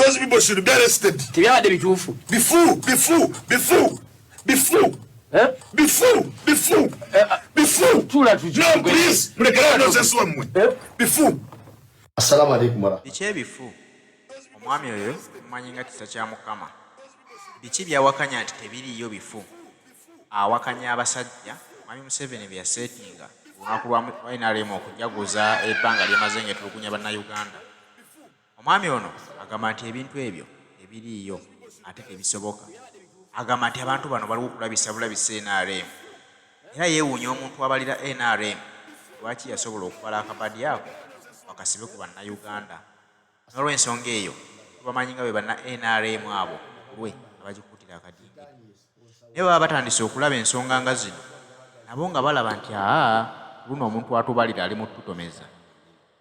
Those people should be arrested. Tebyabadde bituufu. Bifu, bifu, bifu, bifu. Eh? Bifu, bifu, bifu. Tuula tuki. No, please. Mulekere nonsense wammwe. Eh? Bifu. Assalamu alaikum warahmatullahi. Biki ebifu? Omwami oyo mumanyi nga kisa kya Mukama. Biki by'awakanya nti tebiriiyo bifu? Awakanya abasajja Mwami Museveni be yaseetinga ku lunaku lwa nrm okujaguza ebbanga ly'emaze ng'etulugunya Bannayuganda. Omwami ono agamba nti ebintu ebyo tebiriiyo ate tebisoboka. Agamba nti abantu bano baliwo kulabisa bulabisa nrm era yeewuunya omuntu abalira nrm lwaki yasobola okubala akabadi ako bakasibe ku Bannayuganda. N'olwensonga eyo tubamanyi nga be banna nrm abo lukulwe abagikuutira akadingidi. Naye baba batandise okulaba ensonga nga zino nabo nga balaba nti aa ku luno omuntu atubalira ali mu tutomeza.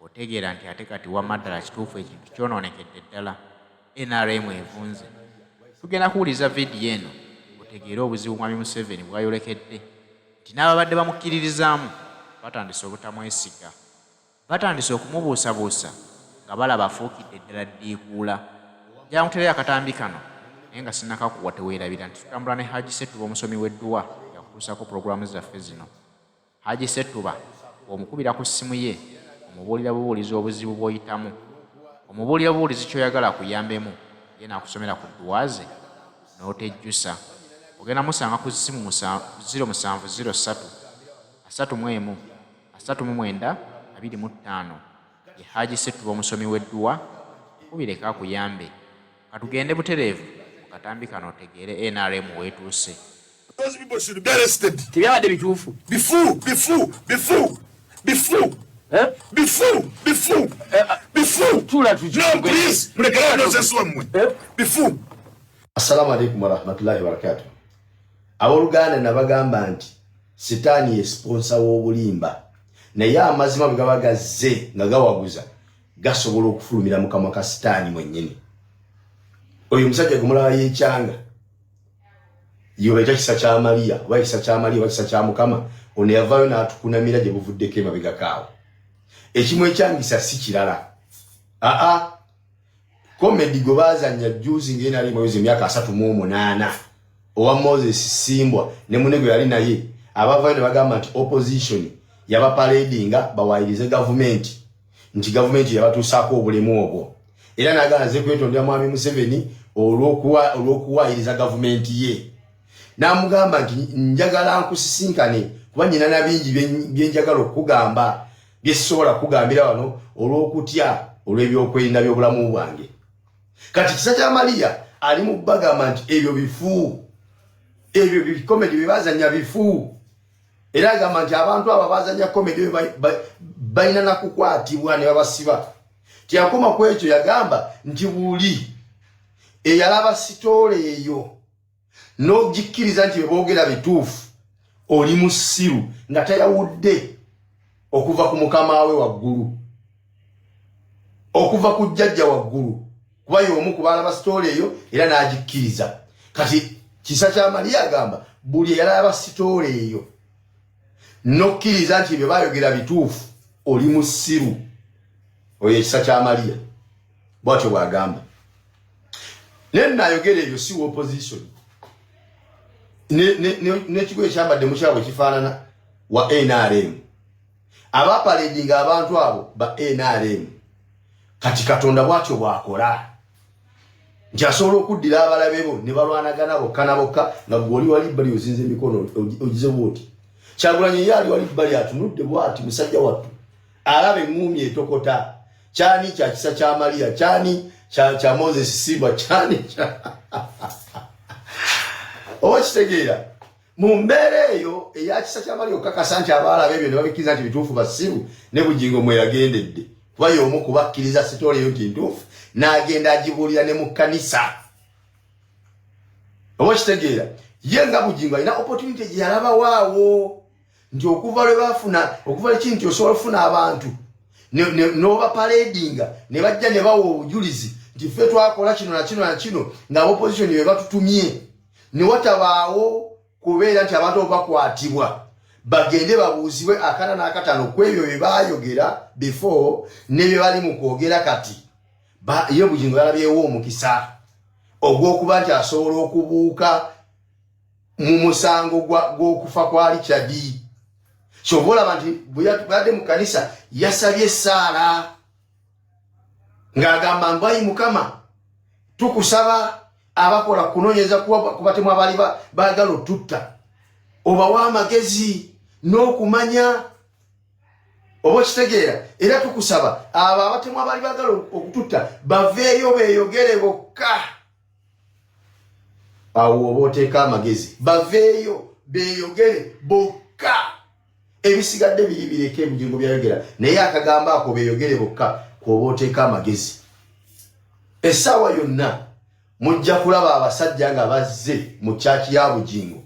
Otegeera nti ate kati wamma ddala kituufu ekintu kyonoonekedde ddala. Nrm evunze. Tugenda kuwuliriza vidiyo eno otegeere obuzibu Mwami Museveni bw'ayolekedde nti n'ababadde bamukkiririzaamu batandise obutamwesiga. Batandise okumubuusabuusa nga balaba afuukidde ddala ddiikuula. Njagala nkuteereyo akatambi kano naye nga sinnakakuwa teweerabira nti tutambula ne Hajji Ssettuba omusomi w'edduwa y'akutuusaako pulogulaamu zaffe zino. Haji Ssettuba bw'omukubira ku ssimu ye omubuulira bubuulizi obuzibu bw'oyitamu. Omubuulira bubuulizi ky'oyagala akuyambemu ye n'akusomera ku dduwa ze n'otejjusa. Ogenda musanga ku ssimu ziro musanvu ziro ssatu, asatu mu emu, asatu mu mwenda, abiri mu ttaano. Ye Haji Ssettuba omusomi w'edduwa, mukubireko akuyambe. Katugende butereevu mu katambi kano otegeere nrm weetuuse. Those people should be arrested. Tebyabadde bituufu. Bifu, bifu, bifu, bifu. Eh? Bifu, bifu, bifu. Tuula tuki. No, please. Mulekere nonsense wammwe. Eh? Bifu. Assalamu alaikum warahmatullahi wabarakatuh. Abooluganda, nabagamba nti sitaani ye sponsor w'obulimba, naye amazima bwe gaba gazze nga gawaguza gasobola okufulumira mu kamwa ka sitaani mwennyini. Oyo omusajja gwe mulaba yeekyanga yobaita kisa kya Mariya oba kisa kya Mariya oba kisa kya Mukama, ono yavaayo n'atukunamira gye buvuddeko emabegakaawo. Ekimu ekyangisa si kirala, aa comedy gwe baazannya jjuuzi ng'ena ali mwezi emyaka 38 owa Moses Simbwa ne munne gwe yali naye, abavaayo ne bagamba nti opposition yabapaledinga bawayirize gavumenti, nti gavumenti yabatuusaako obulemu obwo, era n'agamba nze kwetondera Mwami Museveni olw'okuwaayiriza gavumenti ye, n'amugamba nti njagala nkusisinkane kuba nyina na bingi byenjagala okukugamba bye sisobola kukugambira wano olw'okutya olw'ebyokwerinda by'obulamu bwange. Kati kisa kya Mariya ali mu bagamba nti ebyo bifu, ebyo bi comedy bye bazanya bifu, era agamba nti abantu abo abazanya comedy balina nakukwatibwa ne babasiba. Tiyakoma ku ekyo, yagamba nti buli eyalaba story eyo n'ogikkiriza nti beboogera bituufu oli musiru nga tayawudde okuva ku mukama we waggulu, okuva ku jjajja waggulu, kuba y'omu ku baalaba story eyo era n'agikkiriza. Kati kisa kya Mariya agamba buli eyalaba story eyo n'okkiriza nti ebyo baayogera bituufu oli musiru. Oyo ekisa kya Mariya bwatyo bw'agamba. Naye nayogera ebyo si opposition n'ekigoye kyambadde mukyabwe kifaanana wa NRM abapaledinga abantu abo ba NRM. Kati Katonda bwatyo bw'akola nti asobola okuddira abalabe bo ne balwanagana bokka na bokka nga gwe oli wali bbali ozinza emikono ogize bwoti. Kyagulanyi ye ali wali bbali atunudde bwati, musajja wattu alaba eŋŋuumi etokota kyani kya kisa kya Mariya, kyani kya Moses Simba, kyani kya oba kitegeera. Mu mbeera eyo eya kisa kya Mariya okukakasa nti abaalaba ebyo ne babikkiriza nti bituufu basiru, ne Bugingo mwe yagendedde kuba y'omu kubakkiriza story eyo nti ntuufu, n'agenda agibuulira ne mu kkanisa, oba kitegeera. Ye nga Bugingo alina opportunity gye yalabawaawo nti okuva lwe bafuna, okuva leki nti osobola okufuna abantu n'obapaledinga ne bajja ne bawa obujulizi nti ffe twakola kino na kino na kino nga opposition be batutumye, ne watabaawo kubeera nti abantu abo bakwatibwa bagende babuuzibwe akana n'akataano ku ebyo bye baayogera before ne bye bali mu kwogera kati. Ye Bugingo yalabyewo omukisa ogw'okuba nti asobola okubuuka mu musango gw'okufa kwa Richard. Kyova olaba nti bwe yadde mu kkanisa yasabye essaala ng'agamba mbu ayi Mukama, tukusaba abakola kunoonyereza ku batemu abaali baagala otutta obawa amagezi n'okumanya, oba okitegeera. Era tukusaba abo abatemu abaali baagala okututta baveeyo beeyogere bokka. Awo oba oteeka amagezi, baveeyo beeyogere bokka, ebisigadde biri bireke Ebugingo byayogera, naye akagambo ako beeyogere bokka kwoba oteeka amagezi. Essaawa yonna mujja kulaba abasajja nga bazze mu kyaki ya Bugingo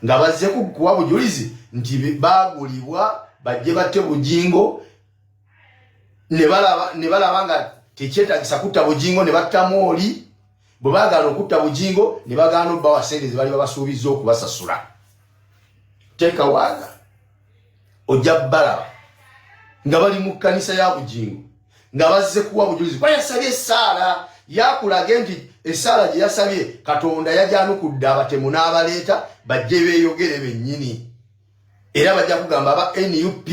nga bazze kuwa bujulizi nti baagulibwa bajje batte Bugingo, ne balaba nga tekyetagisa kutta Bugingo ne battamu oli. Bwe baagaana okutta Bugingo ne bagaana obbawa sente ze bali babasuubizza okubasasula. Teeka waaga ojja balaba nga bali mu kkanisa ya Bugingo nga bazze kuwa bujulizi kuba yasabye essaala, yakulage nti essaala gye yasabye Katonda yajanukudde abatemu n'abaleeta bajje beeyogere bennyini. Era bajja kugamba aba NUP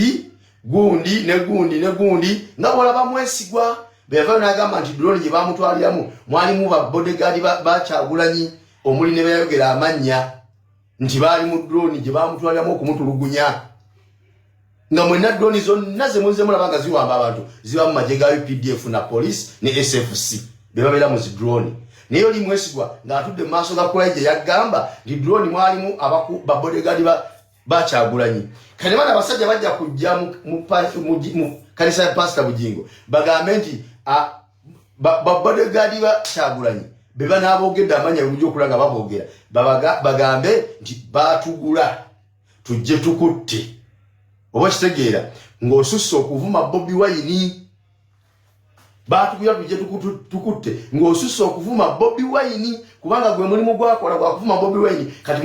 gundi ne gundi ne gundi, nga bwolaba Mwesigwa bwe yavayo n'agamba nti drone gye bamutwaliramu mwalimu ba bodyguard ba Kyagulanyi, omuli ne beyayogera amannya nti baali mu drone gye bamutwaliramu okumutulugunya, nga mwenna drone zonna ze muzze mulaba nga ziwamba abantu ziba mu magye ga UPDF na police ne SFC be babeera mu zi drone. Naye oli Mwesigwa ng'atudde mu maaso ga Kulaije yagamba nti drone mwalimu ba bodyguard ba Kyagulanyi. Kati bana abasajja bajja kujja mu kanisa ya Pasita Bugingo bagambe nti ba bodyguard ba Kyagulanyi be banaboogedde amanya bujja okula nga baboogera, bagambe nti batugula tujje tukutte, oba kitegeera ng'osusse okuvuma Bobi Wine. Batugula tujje tukutte ng'osusse okuvuma Bobi Wine, kubanga gwe mulimu gwakola gwakuvuma Bobi Wine. Kati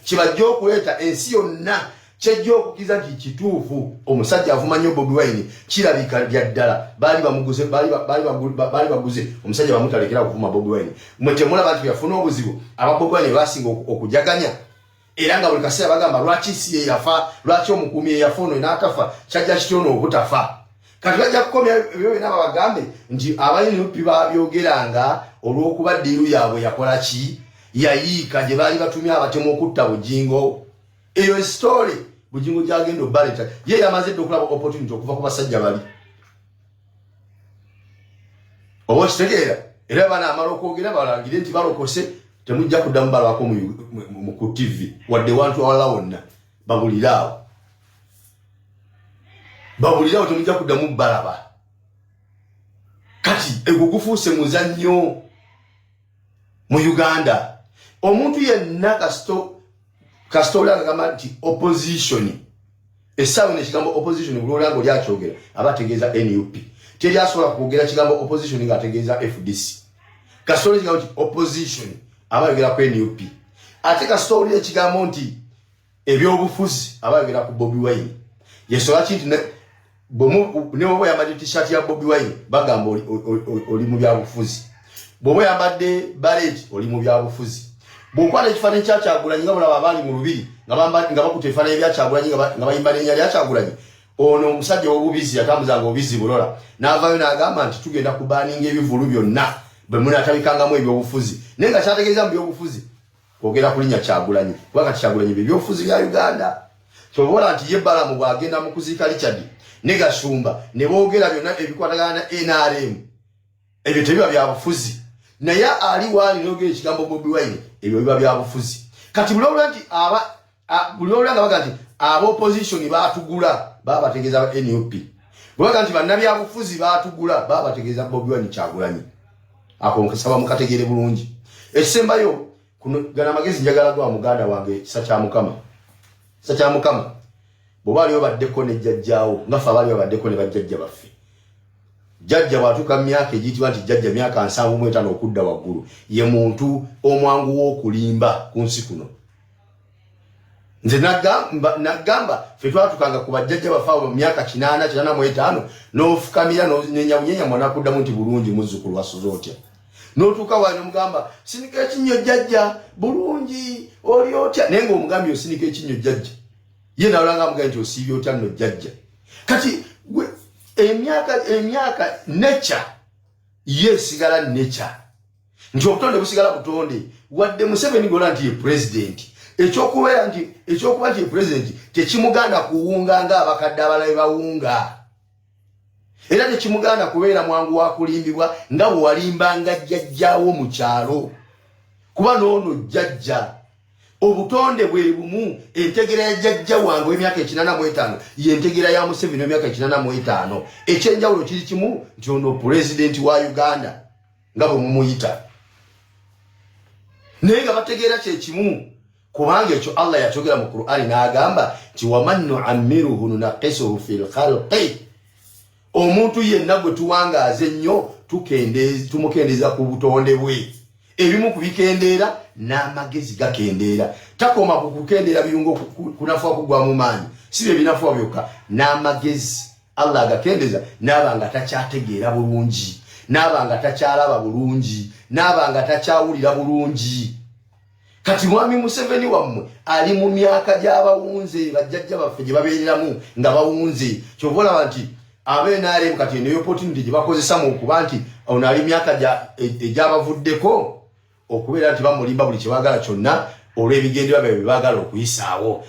kibajja okuleeta ensi yonna kyejja okukiza nti kituufu omusajja avuma nnyo Bobi Wine, kirabika lya ddala baali bamuguze, baali baguze omusajja bamutalekera okuvuma Bobi Wine. Mwe temulaba nti yafuna obuzibu, aba Bobi Wine basinga okujaganya, era nga buli kaseera bagamba lwaki si ye yafa, lwaki omukuumi ye yafa ono n'atafa, kyajja kitya ono obutafa. Kati bajja kukomya ebyo byonna babagambe nti aba NUP babyogeranga olw'okuba deal yaabwe yakola ki, yayiika gye baali batumye abatemu okutta Bugingo. Eyo story Bugingo gyagenda obaleta, ye yamaze dda okulaba opportunity okuva ku basajja bali, oba okitegeera. Era banaamala okwogera balangire nti balokose, temujja kuddamu balabako ku TV wadde wantu awalala wonna. Babulire awo, babulire awo, temujja kuddamu balaba. Kati egwo gufuuse muzannyo mu Uganda. Omuntu yenna kasito oli agamba nti opposition, essaawa eno ekigambo opposition buli olanga oli akyogera aba ategeeza NUP. Teri asobola kwogera kigambo opposition ng'ategeeza FDC. Kasita oli ekigambo nti opposition aba ayogera ku NUP. Ate kasita oli ekigambo nti ebyobufuzi aba ayogera ku Bobi Wine. Yensonga ki nti ne bwoba oyambadde T-shirt ya Bobi Wine bagamba oli mu byabufuzi, bw'oba oyambadde beret oli mu byabufuzi, bw'okwata ekifaananyi kya Kyagulanyi nga bulaba abaali mu lubiri nga bakuta ebifaananyi bya Kyagulanyi nga bayimba n'erinnya lya Kyagulanyi, ono omusajja ow'obubizi yatambuzanga obubizi bulola n'avaayo n'agamba nti tugenda kubaninga ebivulu byonna bwe munaatabikangamu ebyobufuzi, naye nga kyategeeza mu byobufuzi kwogera ku linnya Kyagulanyi, kuba kati Kyagulanyi bye byobufuzi bya Uganda. Kyova olaba nti ye Balamu bw'agenda mu kuziika Richard ne Gashumba ne boogera byonna ebikwatagana na NRM, ebyo tebiba byabufuzi, naye ali waali nogera ekigambo Bobi Wine, ebyo biba byabufuzi. Kati buli olwa nti aba buli olwa nga baga nti aba opposition baatugula, baba bategeeza ba NUP. Bwe baga nti bannabyabufuzi baatugula, baba bategeeza Bobi Wine, Kyagulanyi. Ako nkasaba mukategeere bulungi. Ekisembayo kuno, gana amagezi njagala gwa muganda wange kisa kya Mukama. Kisa kya Mukama, bw'oba aliwo baddeko ne jjajjaawo nga ffe abaali babaddeko ne bajjajja baffe, jjajja bw'atuuka mu myaka egiyitibwa nti jjajja, myaka 75 okudda waggulu, ye muntu omwangu w'okulimba ku nsi kuno. Nze nagamba ffe twatukanga ku bajjajja baffe abo mu myaka 80, 85, n'ofukamira nenyabunyenya mwana kuddamu nti bulungi muzzukulu, wasuze otya? N'otuuka wano omugamba sinika ekinnyo jjajja, bulungi oli otya? Naye ng'omugambye osinika ekinnyo jjajja, ye nalanga amugambye nti osiibye otya nno jjajja. Kati gwe emyaka nature ye esigala nature, nti obutonde busigala butonde. Wadde Museveni gola nti ye pulezidenti, ekyokuba nti ye pulezidenti tekimugaana kuwunga ng'abakadde abalala bawunga, era tekimugaana kubeera mwangu wa kulimbibwa nga bwe walimbanga jjajjaawo mu kyalo, kuba n'ono jjajja obutonde bwe bumu. Entegera ya jjajja wange w'emyaka 85 yentegera ya Museveni w'emyaka 85. Ekyenjawulo kiri kimu, nti ono pulezidenti wa Uganda nga bwe mumuyita, naye nga bategeera kyekimu, kubanga ekyo Allah yakyogera mu Qur'ani n'agamba nti waman nuammiruhu nunaqisuhu fi lkhalqi, omuntu yenna gwe tuwangaaza ennyo tumukendeeza ku butonde bwe. Ebimu ku bikendeera n'amagezi gakendeera. Takoma ku kukendeera biyungo kunafuwa kugwamu maanyi, si bye binafuwa byokka, n'amagezi Allah agakendeza, naaba nga takyategeera bulungi, naaba nga takyalaba bulungi, naaba nga takyawulira bulungi. Kati mwami Museveni wammwe ali mu myaka gy'abawunze, bajjajja baffe gye babeereramu nga bawunze. Kyova olaba nti aba NRM kati eno opportunity gye bakozesa mu okuba nti ono ali myaka egyabavuddeko, okubeera nti bamulimba buli kye baagala kyonna olw'ebigendererwa byabwe bye baagala okuyisaawo.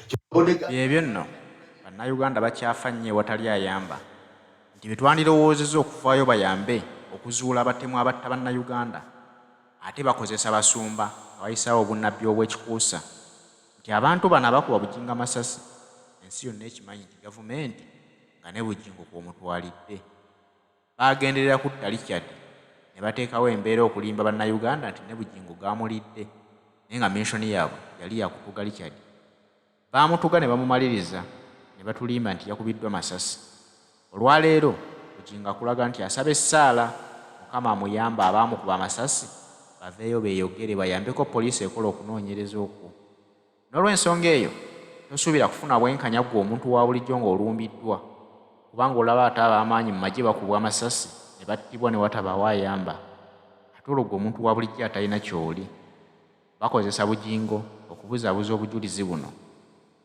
Byebyo nno, Bannayuganda bakyafa nnyo ewatali ayamba, nti be twandirowoozezza okuvaayo bayambe okuzuula abatemu abatta Bannayuganda, ate bakozesa basumba nga bayisaawo obunnabbi obw'ekikuusa nti abantu bano abakuba Bugingo amasasi, ensi yonna ekimanyi nti gavumenti nga ne Bugingo kw'omutwalidde baagenderera kutta Richard, ne bateekawo embeera okulimba Bannayuganda nti ne Bugingo gaamulidde, naye nga mission yaabwe yali ya kutuga Richard. Baamutuga ne bamumaliriza ne batulimba nti yakubiddwa masasi. Olwaleero Bugingo akulaga nti asaba essaala Mukama amuyambe abaamukuba amasasi baveeyo beeyogere bayambeko poliisi ekola okunoonyereza okwo. N'olwensonga eyo tosuubira kufuna bwenkanya ggwe omuntu wa bulijjo ng'olumbiddwa, kubanga olaba ate ab'amaanyi mu magye bakubwa amasasi ne battibwa ne watabaawo ayamba, ate olwo ggwe omuntu wa bulijjo atalina ky'oli. Bakozesa Bugingo okubuzaabuza obujulizi buno,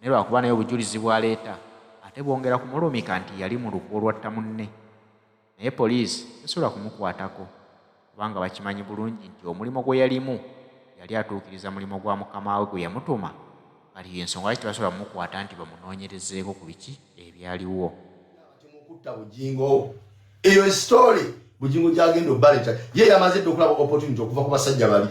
naye lwakuba naye obujulizi bw'aleeta ate bwongera kumulumika nti yali mu lukwe olwatta munne. Naye poliisi tesobola kumukwatako kubanga bakimanyi bulungi nti omulimu gwe yalimu yali atuukiriza mulimu gwa mukama we gwe yamutuma, kati y'ensonga lwaki tebasobola kumukwata nti bamunoonyerezeeko ku biki ebyaliwo. Kutta Bugingo, eyo story Bugingo gyagenda obaleta, ye yamaze dda okulaba opportunity okuva ku basajja bali,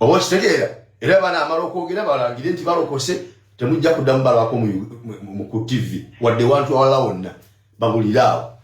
oba okitegeera? Era banaamala okwogera balangire nti balokose, temujja kuddamu balabako ku TV wadde wantu awalala wonna, babulire awo.